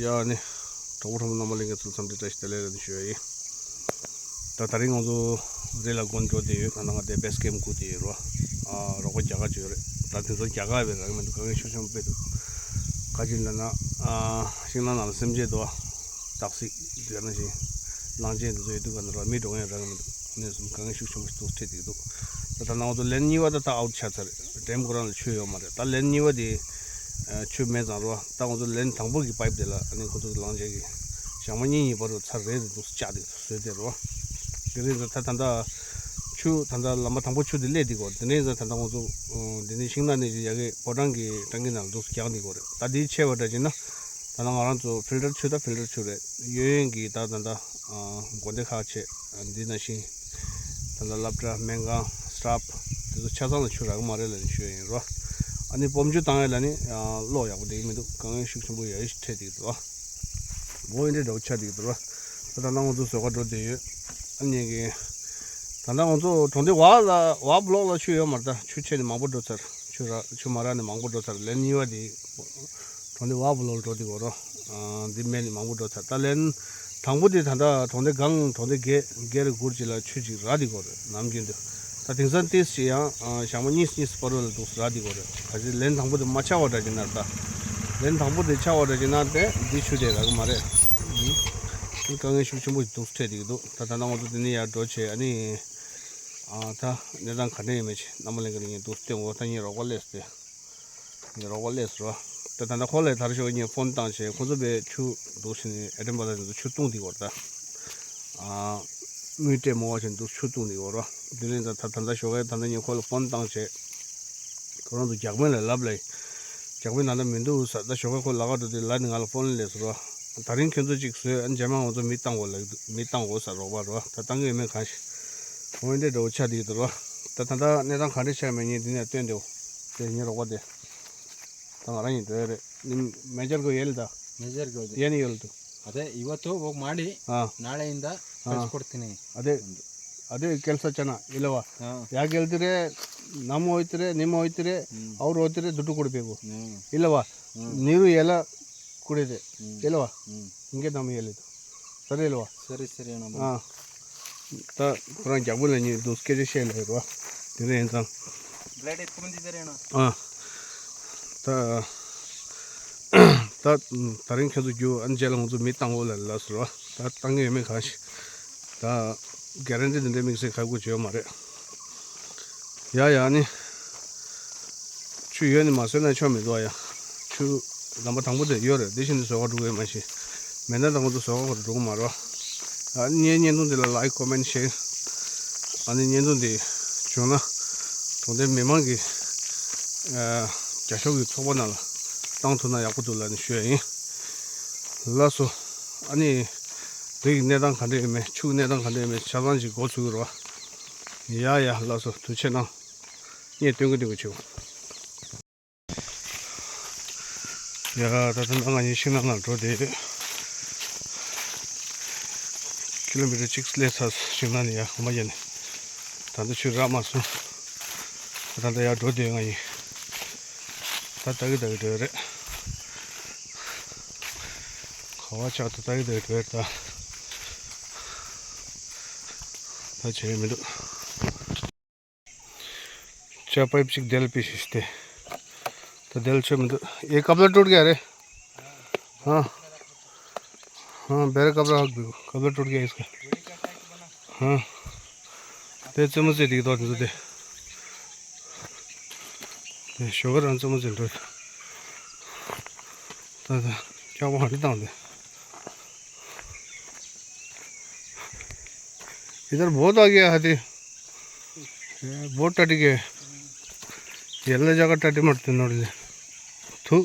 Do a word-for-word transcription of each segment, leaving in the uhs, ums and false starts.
ཡ་ནི། གྲོགས་པོ་གྲོགས་མོ་རྣམ་པ་ལྷན་རྒྱས་ཚོ་འཚམས་འདྲི་བཀྲ་ཤིས་བདེ་ལེགས་ལ་ནི་ཞུ་ཡ་ཡིན། ད་དེ་རིང་ང་ཚོ་རི་ལ་དགོན་འགྲོ་བསྡད་ཡོད། ད་ང་དེ་བེས་ཀེམ་སྒུག་བསྡད་ཡོད་རོ། ཨ་རོགས་པ་རྒྱ་གར་ཅིག་ཡོད་རེད། ད་དེ་ཚོ་རྒྱ་གར་བས་རག་གི་མི་འདུག་དཀའ་ངལ་ཤུགས་ཆེན་པོ་དཔེ་འདུག་ག་ཅི་ལབ་ན། ཨ་ཤིང་ནགས་ནང་ལ་སེམས་ཅན་དུ་སྟག་གཟིག་དེ་ནང་བཞིན་གླང་ཆེན་དེ་ཚོ་ཡོད་དུས་ག་ནས་རོ་མི་འགྲོ་མཁན་རག་གི་མི་འདུག་གནས་གསུམ་དཀའ་ངལ་ཤུགས་ཆེན་པོ་ཞིག་འདུག་འཕྲད་བསྡད་ཀྱི་འདུག་ད་ད་ནང་ང་ཚོ་ལེན་གཉིས་པ་ད་ད་ཨའུ་ཆགས་ཚར་རེད། ཌེམ་ཁོ་རང་ལ་ཆུ་ཡོད་མ་རེད། ད་ལེན་གཉིས་པ་དེ་ཆུ་མེད་ཙང་རོ། ད་ང་ཚོ་ལེན་དང་པོ་གི་པའིབ་དེ་ལ་ཨ་ནི་ཁོ་ཚོ་གི་གླང་ཆེན་གྱི་ཞག་མ་གཉིས་གཉིས་བར་དུ་ཚར་རེ་རེ་འདུག་བཅག་དེ་བཟོས་དེ་རོ། དེ་རིང་ད་ད་ད་ད་ཆུ་ད་ད་ལམ་པ་དང་པོ་ཆུ་དེ་སླེབས་དེ་གོ་དེ་ནས་ད་ད་ད་ང་ཚོ་འདི་ནས་ཤིང་ནགས་ནས་ཡ་གི་ཕོ་བྲང་གི་བྲང་གི་ནང་འདུག་རྒྱག་འདི་གོ་རེད། ད་དེའི་ཆེ་བ་འདྲ་ཅིག་ན་ད་ད་ང་རང་ཚོ་ཕིལ་ཊར་ཆུ་ད་ཕིལ་ཊར་ཆུ་རེད། ཡོད་ཡོད་ཀྱི་ད་ད་ད་དགོན་སྡེ་ཁག་ཆེ་འདི་ནང་བཞིན། ད་ལྟ་སློབ་གྲྭ་སྨན་ཁང་སི་ཊཱཕ་དེ་ཚོ་ཆ་ཚང་ལ་ཆུ་རག་གི་མ་རེད་ལབ་ནས་ཞུ་ཡ་ཡིན་རོ། ཨ་ནི་སྤོམ་ཆུ་བཏང་ཡ་ལ་ནི་གློག་ཡག་པོ་བསྡད་ཀྱི་མི་འདུག་དཀའ་ངལ་ཤུགས་ཆེན་པོ་ཡ་ཡི་འཕྲད་བསྡད་ཀྱི་འདུག་འོ་ཡིན་འདྲ་འདྲ་བོ་ཆགས་བསྡད་ཀྱི་འདུག་རོ། ད་ད་ལྟ་ང་ཚོ་བཟོ་ག་འགྲོ་བསྡད་ཡོད། ཨ་ནི་གི་ད་ལྟ་ང་ཚོ་གྲོང་སྡེ་བ་ལ་བ་བྷི་ལོག་ལ་ཆུ་ཡོད་མ་རེད། ད་ཆུ་ཆད་ནས་མང་པོ་འགྲོ་ཚར། ཆུ་རག་ཆུ་མ་རག་ནས་མང་པོ་འགྲོ་ཚར། ལན་གཉིས་པ་དེ་གྲོང་སྡེ་བ་བྷི་ལོག་འགྲོ་དེ་གོ་རོ། འདི་མེད་ནས་མང་པོ་འགྲོ་ཚར། ད་ལན་དང་པོ་དེ་ད་ལྟ་གྲོང་སྡེ་སྒང་གྲོང་སྡེ་བརྒྱད་བརྒྱད་རེ་སྒུར་ཅིག་ལ་ཆུ་ཅིག་རག་དེ་གོ་རེད། ནམ་རྒྱུན་དུ་ད་དེང་སང་ཏིས་ཅིག་ཡང་ཞག་མ་གཉིས་གཉིས་བར་དུ་ལ་འདུག་རག་དེ་གོ་རེད། ད་ཅི་ལན་དང་པོ་དེ་མ་ཆག་པ་འདྲ་ཅིག་ན་ད་ལན་དང་པོ་དེ་ཆག་པ་འདྲ་ཅིག་ན་དེ་འདི་ཆུ་དེ་རག་གི་མ་རེད། དཀའ་ངལ་ཤུགས་ཆེན་པོ་ཞིག་འདུག་འཕྲད་དེ་གི་འདུག་ད་ད་ལྟ་ང་ཚོ་དེ་ནས་ཡར་འགྲོ་བྱས་ཨ་ནི། ཨ་ད་གནས་སྟངས་ག་འདྲ་ཡིན་མིན་ཅིག་རྣམ་པ་ལྷན་རྒྱས་ལ་ངས་འདུག་སྟོན་འོ། ད་ངས་རོགས་པ་སླེབས་ཏེ། ངས་རོགས་པ་སླེབས་སོ། ད་ད་ལྟ་ཁོ་ལ་དར་ཤོག་ངས་ཕོན་བཏང་བྱས་ཁོ་ཚོ་བས་ཆུ་འདུག་ཕྱིན་ནས་ཨེ་ཏེམ་པ་ལ་ཆུ་བཏུང་དེ་བར་ད། ཨ་དངུལ་སྤྲད་མོ་བ་བྱས་འདུག་ཆུ་བཏུང་དེ་བར་བ། དེ་ནས་ད་ད་ད་ལྟ་ཞོགས་ཀས་ད་ལྟ་ངས་ཁོ་ལ་ཕོན་བཏང་བྱས། ཁོ་རང་ཚོ་རྒྱག་མེད་ལ་ལབ་ལ། རྒྱག་མེད་ནང་ལ་མི་འདུག་ས་ད་ཞོགས་ཀས་ཁོ་ལ་ག་འགྲོ་དེ་ལ་ནི་ང་ལ་ཕོན་སླེབས་སོ་ར། ད་རིང་ཁྱོད་ཚོ་ཅིག་བཟོས་ཨ་ནི་རྗེས་མ་ང་ཚོ་མི་བཏང་གོ་ལ་མི་བཏང་གོ་ས་རོགས་པ་རོ། ད་བཏང་གི་ཡོད་མེད་གང་ཤེས། འོན་ཏེ་འགྲོ་ཆ་དེ་དུ་རོ། ད་ད་ལྟ་གནས་སྟངས་ག་འདྲ་ཆགས་མེད་ངས་འདི་ནས་སྟོན་དེའོ། དེ་ངའི་རོགས་པ་དེ། ད་ང་རང་ཡིན་འགྲོ་ཡ་རེད། ནི་མེ་ཇར་གོ་ཡེ་ལ་ད། ಮೆಜರ್‌ಗೆ ಹೋದೆ. ཡེ་ནི་ཡོད་ལ་དུ། ಅದೇ ಇವತ್ತು ಹೋಗಿ ಮಾಡಿ. ཨ། ನಾಳೆಯಿಂದ ཨ། ಕಳ್ಸಿಕೊಡ್ತೀನಿ. ಅದೇ. ಅದೇ ಕೆಲಸ ಚೆನ್ನ ಇಲ್ಲವಾ? ಹಾ. ಯಾಕೆ ಹೇಳ್ತೀರಿ? ನಮ್ಮ ಹೋಯ್ತೀರಿ, ನಿಮ್ಮ ಹೋಯ್ತೀರಿ, ಹ್ಮ್. ಅವ್ರು ಹೋಯ್ತೀರಿ, ದುಡ್ಡು ಕೊಡಬೇಕು. ಹ್ಮ್. ಇಲ್ಲವಾ? ಹ್ಮ್. ನೀರು ಎಲ್ಲ ಕುಡಿದೆ. ಹ್ಮ್. ಇಲ್ಲವಾ? ಹ್ಮ್. ಹಿಂಗೆ ನಮ್ಮ ಹೇಳಿದ್ದು. ಸರಿ ಇಲ್ವಾ? ಸರಿ ಸರಿ ಅಣ್ಣ. ཨ། ད་ཁོ་རང་རྒྱག་པོ་ལ་ཉིད་འདུག་སྐད་ཆ་བཤད་ལ་ཡོད་རོ། དེ་རེད་ཡིན་ཙང་། ބི་ལེཌ་ཡེ་ཐུག་མི་འདི་དེ་རེད་ན། ཨ། ད་ད་ད་རིང་ཁྱོད་ཚོ་རྒྱུ་ཨ་ནི་རྗེས་ལ་ང་ཚོ་མི་བཏང་འོ་ལ་ལ་ཟེར་བ། ད་བཏང་གི་ཡོད་མེད་གང་ཤེས། ད་གྷ་རན་ཊི་འདི་འདྲའི་དམིགས་བསལ་ཁག་པོ་བྱེད་ཡོད་མ་རེད། ཡ་ཡ་ནི། ཆུ་ཡོད་ནི་མ་བཟོས་ན་ཆོ་མི་འདུག་ཡ། ཆུ་ལམ་པ་དང་པོ་དེ་ཡོད་རེད། དེ་བཞིན་དུ་བཟོ་ག་འགྲོ་གི་ཡོད་མ་ཤེས། མེད་ན་དང་པོ་དུ་བཟོ་ག་འགྲོ་གི་མ་རེད། ཨ་ནི་ངའི་བརྙན་ཐུང་འདི་ལ་ལའིཀ་ཀོ་མེན་ཤེར། ཨ་ནི་བརྙན་ཐུང་འདི་བྱུང་ན་གྲོང་སྡེ་མི་མང་གི་རྒྱ་ཤོག་གི་ཚོགས་པ་ནང་ལ་བཏང་ཐུབ་ན་ཡག་པོ་འདུག་ལབ་ནས་ཞུ་ཡ་ཡིན། ལགས་སོ། ཨ་ནི་རི་གི་གནས་སྟངས་ག་འདྲ་ཡོད་མེད་ཆུ་གི་གནས་སྟངས་ག་འདྲ་ཡོད་མེད་ཆ་ཚང་ཅིག་འགོ་ཚུགས་ཀྱི་རེད་བ། ཡ་ཡ་ལགས་སོ་ཐུགས་རྗེ་གནང་། ངས་སྟོན་གི་སྟོན་གི་བྱེད། ཡ་ད་ལྟ་ང་གཉིས་ཤིང་ནགས་ནང་འགྲོ་བསྡད་ཡོད། ཀི་ལོ་མི་ཊར་གཅིག་སླེབས་ཚར་ཤིང་ནགས་ནས་ཡར་གོམ་པ་རྒྱབ་ནས། ད་ལྟ་ཆུ་རག་མ་སོང་། ད་ལྟ་ཡར་འགྲོ་བསྡད་ཡོད་ང་གཉིས། ད་ལྟ་གི་ལྟ་གི་འགྲོ་ཡོད་རེད། ག་བ་ཆགས་ད་ལྟ་གི་ལྟ་གི་འགྲོ་ཡོད་རེད་ད། ད་བྱས་མི་འདུག་ཅ་པའིབ་ཅིག་དེལ་པི་ཤིས་ཏེ། ད་དེལ་ཆོད་མི་འདུག་ཨེ་ཀབ་ལ་ཊུཊ་ག་རེ། ཧ། ཧ་བེར་ཀབ་ལ་ཧག་དུ་ཀབ་ལ་ཊུཊ་ག་ཨིས་ག་ཧ། དེ་རྩེད་མོ་རྩེ་དེ་གི་དོ་དེ་ཚོ་དེ། དེ་ཞོགས་ཀ་རང་རྩེད་མོ་རྩེ་འགྲོ། ད་ད་སྐྱག་པ་ཧ་རི་བཏང་དེ། इधर बहुत आ गया हाथी। बहुत टट गया। येलो जगह टट मत नोड़ ले। थू।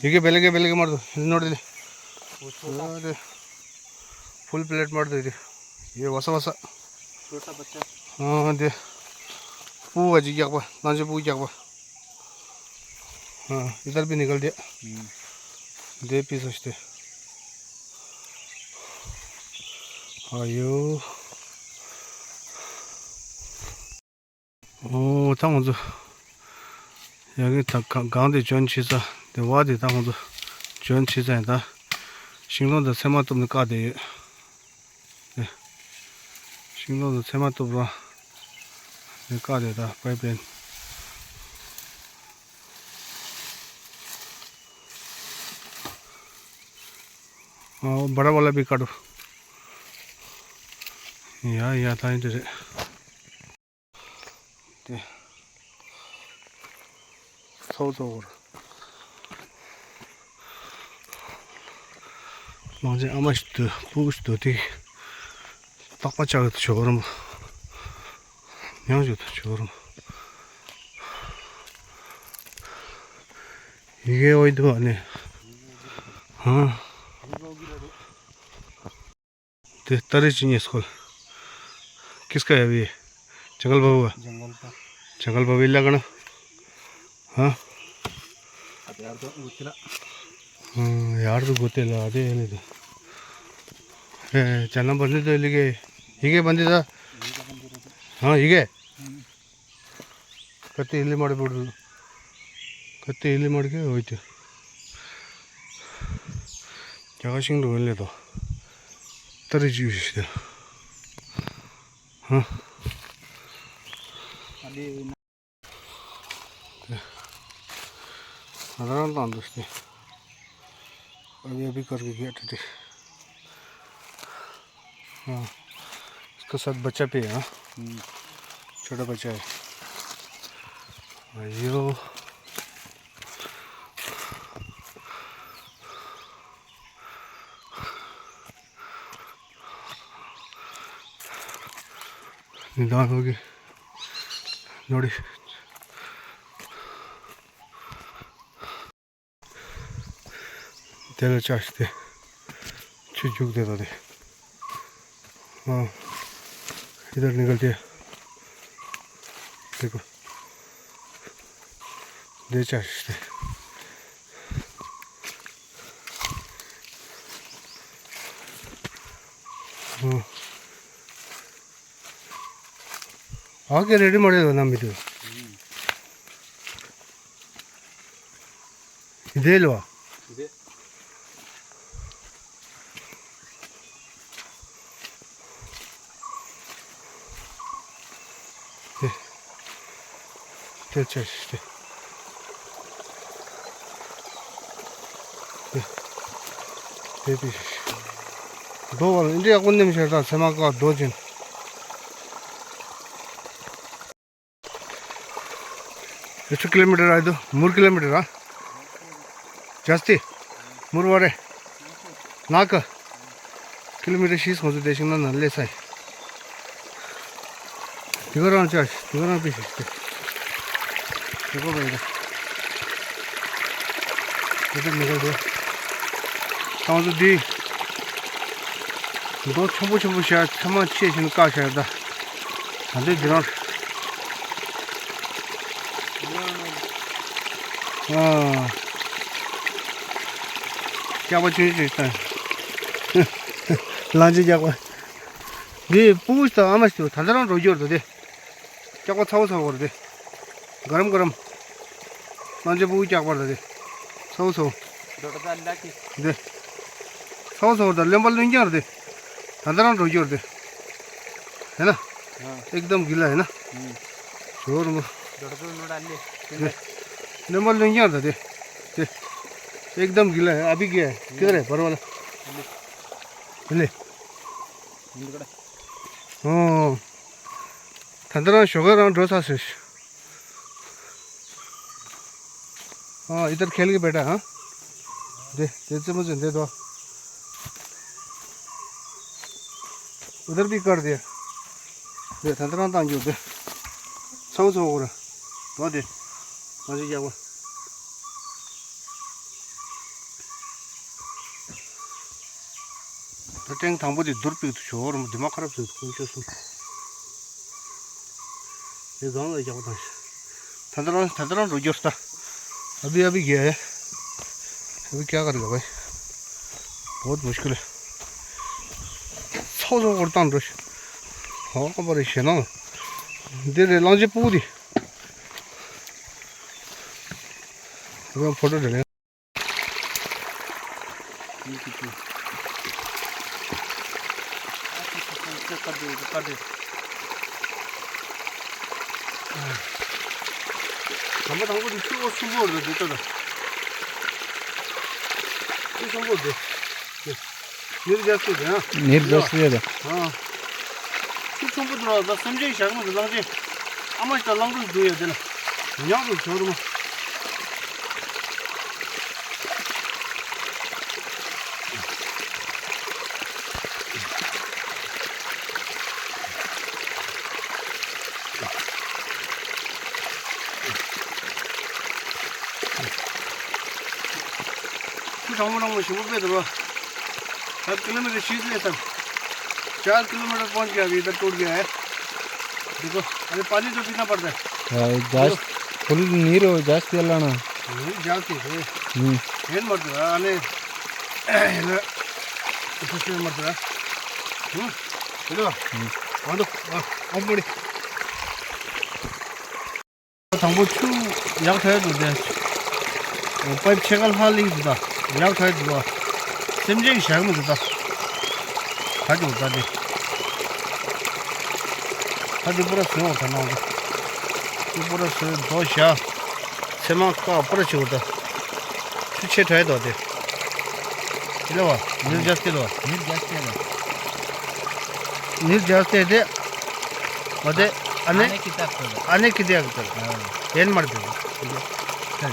ठीक है, पहले के, पहले के मार दो। नोड़ ले। अरे। फुल प्लेट मार दो इधर। ये वसा वसा। छोटा बच्चा। हाँ, दे। पू अजी क्या बा, ना जे पू क्या बा। हाँ, इधर भी निकल दिया। हम्म। दे पीस उसते। आयो। ཨོ་ད་ང་ཚོ་ཡ་གི་ད་ག་གང་དེ་འཇོན་ཆེ་ས་དེ་བ་དེ་ད་ང་ཚོ་འཇོན་ཆེ་ས་ཡིན་ད། ཤིང་སྡོང་དང་ཚེར་མ་གཏུབ་ནས་བཀག་བསྡད་ཡོད། ཨེ། ཤིང་སྡོང་དང་ཚེར་མ་གཏུབ་རོགས། ཨེ། བཀག་བསྡད་ད་པའི་པན། ཨ། बड़ा वाला भी काटो। या या था इंतरे। ཏེ། ཚོགས་གཙོ་བོར། གླང་ཆེན་ཨ་མ་ཞིག་ཏུ་སྤུ་གུ་ཞིག་ཏུ་ཏེ། རྟག་པ་ལྕགས་ཡོད་དུ་ཆོག་རམ། མྱང་ཡོད་དུ་ཆོག་རམ། ཡི་གེ་འོས་འདུག་ཨ་ནི། ཧང་། ཏེ་ཏ་རི་ཅི་ཉེ་སྐོལ། किसका है अभी ये? जंगल बाबू का? जंगल का। जंगल बाबू इलाका ना? हाँ? अब यार तो गुत्ती ला। हाँ, यार तो गुत्ती ला, अरे, ये नहीं तो। ए, चना बंदी तो लेके, ये क्या बंदी था? हाँ, ये क्या? हम्म। कत्ती इल्ली मार के बोल। कत्ती इल्ली मार के, वही तो। क्या का सिंग ढूंढ ले तो। तरी जी उसी तो। हाँ। अभी आराम तो अंदर से। अभी, अभी करके गया टूटी। हाँ, इसका साथ बच्चा भी है, हाँ? हम्म। छोटा बच्चा है। अयो। निदान होगी। नोड़ी। तेल चाश थे। छुचुक देता थे। हाँ, इधर निकलते हैं। देखो, दे चाश थे। हाँ। आगे रेडी मरे दो ना मिटू। दे लो। दे। दे। चल, चल, चल। दे। दे, दे। दो वाला, इंडिया को निम शेरता, सेमा का दो जिन। ಎಷ್ಟು ಕಿಲೋಮೀಟರ್ ಆಯ್ತು? ಮೂರು ಕಿಲೋಮೀಟರಾ ಜಾಸ್ತಿ? ಮೂರುವರೆ? ನಾಲ್ಕು ಕಿಲೋಮೀಟರ್ ಶೀಸ್ ಹೊಂದಿದೆ ದೇಶನ ನಲ್ಲೇ ಸಾಯ್. ತಿಗರ ಚಾರ್ಜ್ ತಿಗರ ಪೀಸ್ ಇಷ್ಟೇ. ತಗೋ ಬೈದ. ಇದು ನಿಗಲ್ದು. ತಾವು ದಿ. 도 ཆེན་པོ་ཆེན་པོ་ཞིག་ཚང་མ་ཆེ་ཞིང་བཀག་བཞག་ད། ད་འདི་འདི་རང་། ཨ། སྐྱག་པ་ཆུང་ཆུང་ཞིག་བཏང་། གླང་ཆེན་སྐྱག་པ། འདི་སྤུ་གུ་ཞིག་དང་ཨ་མ་ཞིག་ད་ལྟ་རང་འགྲོ་རྒྱུ་རེད་དེ། སྐྱག་པ་ཚ་བོ་ཚ་བོ་རེད་དེ། ག་རམ་ག་རམ། གླང་ཆེན་སྤུ་གུ་སྐྱག་པ་རེད་དེ། ཚ་བོ་ཚ་བོ། འདི། ཚ་བོ་ཚ་བོ་དང་རློན་པ་རློན་རྐྱང་རེད་དེ། ད་ལྟ་རང་འགྲོ་རྒྱུ་རེད་དེ། ཧེ་ན། एकदम गिला है ना? ཞོར་མོ། རློན་པ་རློན་རྐྱང་རེད་དེ། དེ། एकदम गिला है, अभी गया है। किधर है? बड़ा वाला। ले। ཨོ། ད་ལྟ་རང་ཞོགས་ཀས་རང་འགྲོ་ཚར་ཟེར། हाँ, इधर खेल के बैठा, हाँ? दे, दे, चम्मच दे दो। उधर भी कर दिया। दे, ད་ལྟ་རང་བཏང་རྒྱུ་དེ། ཚ་བོ་ཚ་བོ་གོ་ར། དོ་དེ། ང་ཚོ་རྒྱག་པ། ད་ཐེངས་དང་པོ་དེ་རྡོར་པིག་ཏུ་ཞོར་མོ་དེ་མ་ཁ་རབ་ཟེར་དཀོན་མཆོག་གསུམ། དེ་གང་ལ་རྒྱག་པ་དང་། ད་ལྟ་རང་ད་ལྟ་རང་འགྲོ་རྒྱུར་ལྟ། अभी अभी गया है। अभी क्या करेगा भाई? बहुत मुश्किल है। सौ सौ करता हूँ रोज। हाँ, पर ये ना। दे दे लांजे पूरी। अभी हम फोटो डालें। ये कितनी? ཀ་ཀ་དེ་ཀ་དེ། དང་པོ་དང་པོ་དེ་ཆུ་བོ་ཆུ་བོ་རེད་འདུག་ད། ཆུ་ཆུང་པོ་དེ། ནིར་རྒྱ་སེ་དེ་ཨ། ནིར་རྒྱ་སེ་དེ། ཨ། ཆུ་ཆུང་པོ་དེ་ལ་ད་སེམས་ཅན་ཞག་མ་དེ་གླང་ཆེན། ཨ་མ་ཞིག་ད་གླང་ཕྲུག་འདུག་ཡ་དེ་ལ། ཉག་དུ་ཆོར་མ། ཆུ་གྲང་མོ་གྲང་མོ་ཞིམ་པོ་དཔེ་འདུག་པ། ད་ཀི་ལོ་མི་ཊར་ཤེས་ལས་ཐར། चार किलोमीटर पहुंच गया अभी इधर टूट गया है। देखो, अरे पानी तो पीना पड़ता है। हाँ, जास फुल नीर हो, जास पिया लाना। नीर जास पिया। हम्म। हेन मत रहा, अने हेन इसे से मत रहा। हम्म। हेलो। हम्म। वहाँ तो, वहाँ, वहाँ पड़ी। དང་པོ་ཆུ་ཡག་ཐལ་འདུག་དེ། པའིབ་ཕྱེད་ཀ་ལྷག་ལིང་འདུག་ད། ཡག་ཐལ་འདུག་ད། སེམས་ཅན་གྱི་ཞག་མི་འདུག་ད། ད་ཅིག་ད་དེ། ད་དེ་པུ་ར་བཟོས་འོ་ད་ནང་དུ། དེ་པུ་ར་བཟོས་རྡོ་བཞག་ཚེར་མ་བཀག་པུ་ར་བྱེད་འོ་ད། ཆུ་ཆེ་དྲགས་འདུག་དེ། དེ་ལ་བ། ནིར་རྒྱ་སྐྱེད་དོ། ནིར་རྒྱ་སྐྱེད་དོ། नीर जास्ते थे। मते अने अने किताब कर। अने किताब कर। हाँ। एन मर दे। ठीक है।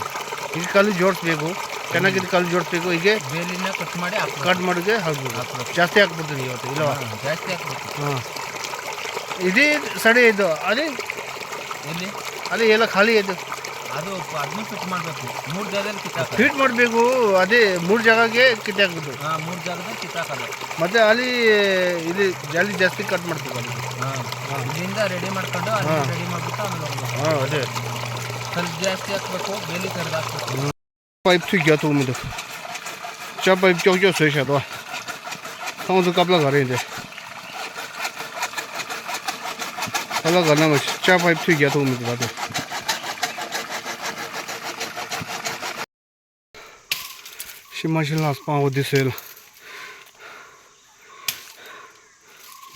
ये कल जोर से को, कहना कि कल जोर से को, ये बेली ना कट मारे आप लोग। कट मार के, हाँ। आप लोग। जास्ते आक पड़ते नहीं होते, इलावा। हाँ, जास्ते आक पड़ते। हाँ। इधर सड़े दो, अरे। एले। अरे, ये ला खाली है तो। ಅದು ಅದನ್ನು ಫಿಟ್ ಮಾಡಬೇಕು. ಮೂರು ಜಾಗದಲ್ಲಿ ಕಿತ್ತಾಕ. ಫಿಟ್ ಮಾಡಬೇಕು, ಅದೇ ಮೂರು ಜಾಗಗೆ ಕಿತ್ತಾಕಬೇಕು. ಹಾಂ, ಮೂರು ಜಾಗದಲ್ಲಿ ಕಿತ್ತಾಕಲ್ಲ. ಮತ್ತೆ ಅಲ್ಲಿ ಇಲ್ಲಿ ಜಾಲಿ ಜಾಸ್ತಿ ಕಟ್ ಮಾಡ್ಬೇಕು ಅದಕ್ಕೆ. ಹಾಂ. ಹಾಂ. ಇಲ್ಲಿಂದ ರೆಡಿ ಮಾಡ್ಕೊಂಡು ಅಲ್ಲಿ ಹಾಂ. ರೆಡಿ ಮಾಡ್ಬಿಟ್ಟು ಆಮೇಲೆ ಹೋಗ್ಬೇಕು. ಹಾಂ, ಅದೇ. ಸ್ವಲ್ಪ ಜಾಸ್ತಿ ಹಾಕ್ಬೇಕು, ಬೇಲಿ ಕಡ್ದು ಹಾಕ್ಬೇಕು. पाइप थी गया तो मैं तो। चा पाइप क्यों क्यों सोई शायद वा। थाउजंड कपला घर ही दे। कपला घर ना मच, चा पाइप थी गया तो मैं तो बात। ཤི་མ་ཤི་ལ་སྤང་བོ་འདི་སེལ།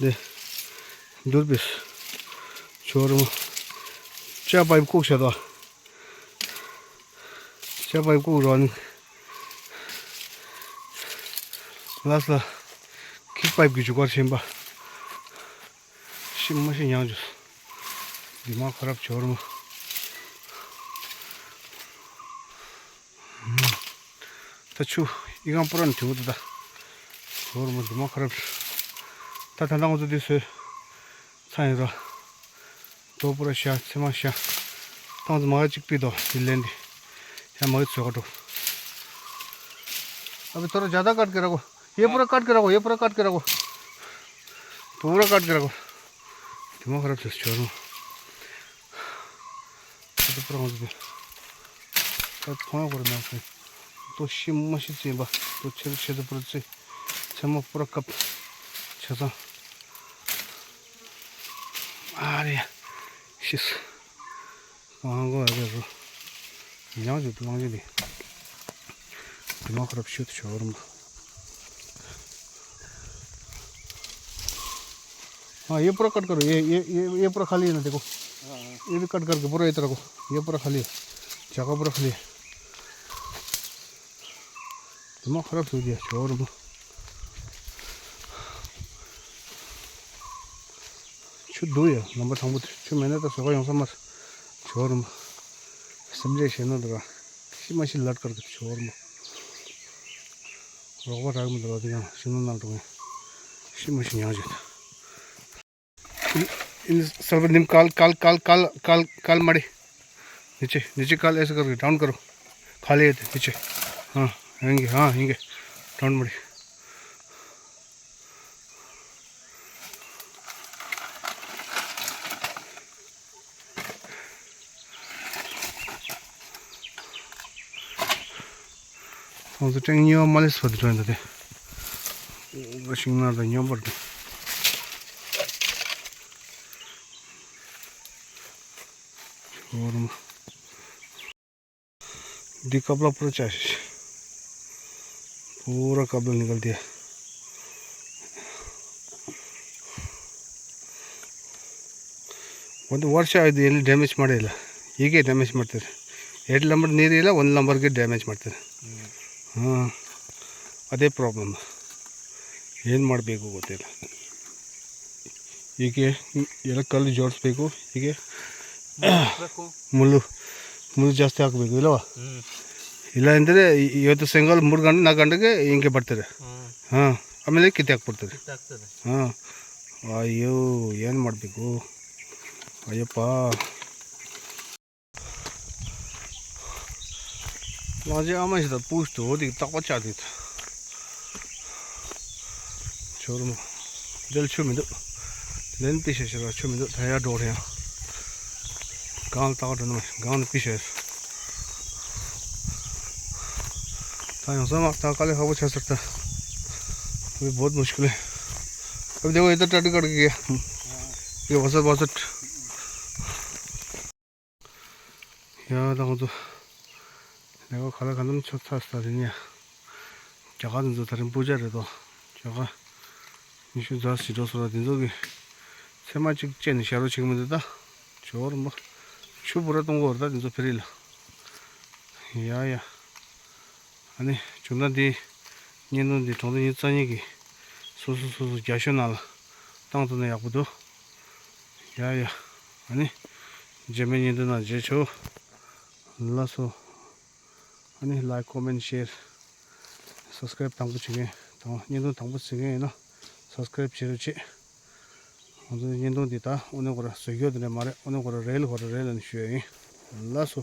འདི། འདུར་པིས། ཆོར་མོ། ཅ་པའི་བཀུག་བྱ་དོ། ཅ་པའི་བཀུག་རོ་ནི། ལ་ས། ཁིག་པའི་གི་ཇུ་གར་ཆེན་པ། ཤི་མ་ཤི་ཡང་ཇུ། འདི་མ་ཁ་རབ་ཆོར་མོ། ད་ཆུ་ཡི་གང་པུ་ར་ནི་དེ་བོ་དུ་ད། ཧོར་མོ་འདི་མ་ཁ་རབ། ད་ད་ད་ང་ཚོ་འདི་སོས། ཚ་ཡིན་རོ། དོ་པུ་ར་ཤ་ཚེ་མ་ཤ། ཏང་ཚོ་མ་ག་ཅིག་པི་དོ་འདི་ལེན་འདི། ཡ་མ་གི་ཚོད་ག་འགྲོ། अभी थोड़ा ज़्यादा काट के रखो। ये पूरा काट के रखो, ये पूरा काट के रखो। पूरा काट के रखो। दिमाग खराब से छोड़ो। ཁྱེད་ཚོ་པུ་ར་ང་ཚོ་ད་ཕོང་ཡག་པོ་རེད་མ་སོང་། ཏོ་ཤི་མ་ཤི་ཙེ་བ་ཏོ་ཆེ་རུ་ཆེ་ཚོ་པུ་ར་ཙེ་ཚེ་མ་པུ་ར་ཀབ་ཆེ་ཚང་ཨ་རེ་ཤི་སུ་ང་གོ་ཨ་རེ་རོ་ཡང་ཞུ་ཏུ་ལང་ཞུ་ལི་དེ་མ་ཁ་རབ་ཤུ་ཏུ་ཆོ་རུ་མ། हाँ, ये पूरा कट करो, ये, ये, ये, ये पूरा खाली है ना, देखो। हाँ, हाँ। ये भी कट करके पूरा इधर रखो, ये पूरा खाली है, जगह पूरा खाली है। दिमाग खराब हो गया, छोड़ दो। ཆུ་འདུག་ཡ། ལམ་པ་དང་པོ་དེ་ཆུ་མེད་ན་ད་ཟོ་ཁ་ཡོང་ས་མ་ཟོ་རུ་མ། སེམས་ཅན་ཞེ་ན་འདུག་ར། ཤི་མ་ཤི་ལར་དཀར་གི་ཆུ་འོར་མ། རོགས་པ་རག་མི་འདུག་ར། དེ་ཡང་ཤི་ན་ནང་འགྲོ་ངེ། ཤི་མ་ཤི་ཉང་བྱེད། इन, इन सलवर नीम काल, काल, काल, काल, काल, काल मारे। नीचे, नीचे काल ऐसे करके डाउन करो। खाली है तो नीचे। हाँ, यहीं के, हाँ, यहीं के। डाउन मारे। ཁོང་ཚོ་ཀྲེང་གཉིས་པ་མ་ལེ་སི་བར་དུ་འགྲོ་ཡིན་ད་དེ། ཤིང་ནགས་དང་མཉམ་པར་དུ། འོ་རུ་མ། འདི་ཀབ་ལ་པུ་ར་ཅ་ཤི། པུ་ར་ཀབ་ལ་ནི་གལ་ཏེ། ಒಂದು ವರ್ಷ ಆಯ್ತು, ಎಲ್ಲಿ ಡ್ಯಾಮೇಜ್ ಮಾಡಿಲ್ಲ. ಹೀಗೆ ಡ್ಯಾಮೇಜ್ ಮಾಡ್ತಾರೆ. ಎರಡು ನಂಬರ್ ನೀರಿಲ್ಲ, ಒಂದು ನಂಬರ್ಗೆ ಡ್ಯಾಮೇಜ್ ಮಾಡ್ತಾರೆ. ಹಾಂ, ಅದೇ ಪ್ರಾಬ್ಲಮ್. ಏನು ಮಾಡಬೇಕು ಗೊತ್ತಿಲ್ಲ. ಹೀಗೆ ಎಲ್ಲ ಕಲ್ಲು ಜೋಡಿಸ್ಬೇಕು. ಹೀಗೆ ಮುಳ್ಳು, ಮುಳ್ಳು ಜಾಸ್ತಿ ಹಾಕಬೇಕು ಇಲ್ಲವಾ? ಇಲ್ಲ ಅಂದರೆ ಇವತ್ತು ಸಾಯಂಕಾಲ ಮೂರು ಗಂಟೆ, ನಾಲ್ಕು ಗಂಟೆಗೆ ಹಿಂಗೆ ಬರ್ತಾರೆ. ಹಾಂ, ಆಮೇಲೆ ಕಿತ್ತೆ ಹಾಕ್ಬಿಡ್ತಾರೆ. ಹಾಂ, ಅಯ್ಯೋ, ಏನು ಮಾಡಬೇಕು? ಅಯ್ಯಪ್ಪ. ང་ཚོའི་ཨ་མ་ཞིག་དང་སྤུ་ཞིག་ཏུ་འོ་དེ་རྟག་པར་བཅར་དུས། ཇོ་རུ་མོ། འདིར་ཆུ་མི་འདུག་ལན་པི་ཤ་ཤ་ར་ཆུ་མི་འདུག་ད་ཡར་འགྲོ་རེད་ཡང་། སྒང་ལ་ལྟ་ག་འགྲོ་ན་མ་སྒང་ནས་པི་ཤ་ཡོད། ད་ཡང་ས་མ་ད་དཀའ་ལས་ཁག་པོ་ཆགས་ཚར་ད། अभी बहुत मुश्किल है। अभी देखो इधर टट्टी कट गई है। ये वसत वसत। ཡ་ད་ང་ཚོ་ལས་ཀ་ག་ལ་ག་འདམ་ཆོག་ཚར་ས་རེད་ཉ། རྒྱ་གར་འདི་ཚོ་ད་རིང་སྤུ་ཅག་རེད་དོ། རྒྱ་གར་ཉི་ཤུ་རྩ་གཅིག་འགྲོ་སོང་ར། འདི་ཚོ་གི་ཚེར་མ་གཅིག་བཅད་ནས་བཞག་རོགས་བྱེད་ཀྱི་མི་འདུག་ད། ཇོ་རུ་མོ། ཆུ་བུ་ར་གཏོང་གི་ཡོད་རེད་ད་འདི་ཚོ་ཕེ་རི་ལ། ཡ་ཡ། ཨ་ནི་བྱུང་ན་འདི་བརྙན་ཐུང་འདི་གྲོང་སྡེ་ཉི་ཤུ་རྩ་གཉིས་ཀྱི་སོ་སོ་སོ་སོ་རྒྱ་ཤོད་ནང་ལ་བཏང་ཐུབ་ན་ཡག་པོ་འདུག་ཡ་ཡ། ཨ་ནི་རྗེས་མའི་བརྙན་ཐུང་ནང་མཇལ་ཆོག་ལགས་སོ། ཨ་ནི་ལའིཀ་ཀོ་མེན་ཤེར་སབ་སི་ཀ་རེབ་དང་པོ་བྱེད་མཁན་དང་བརྙན་ཐུང་དང་པོ་གཟིགས་མཁན་ཡིན་ན་སབ་སི་ཀ་རེབ་བྱེད་རོགས་བྱེད། ང་ཚོའི་བརྙན་ཐུང་འདི་ད་དངོས་གནས་ཁོ་ར་བཟོ་རྒྱུ་དེ་འདྲ་མ་རེད། དངོས་གནས་ཁོ་ར་རེལ་ཁོ་ར་རེལ་ལ་ནི་ཞུ་ཡ་ཡིན། ལགས་སོ།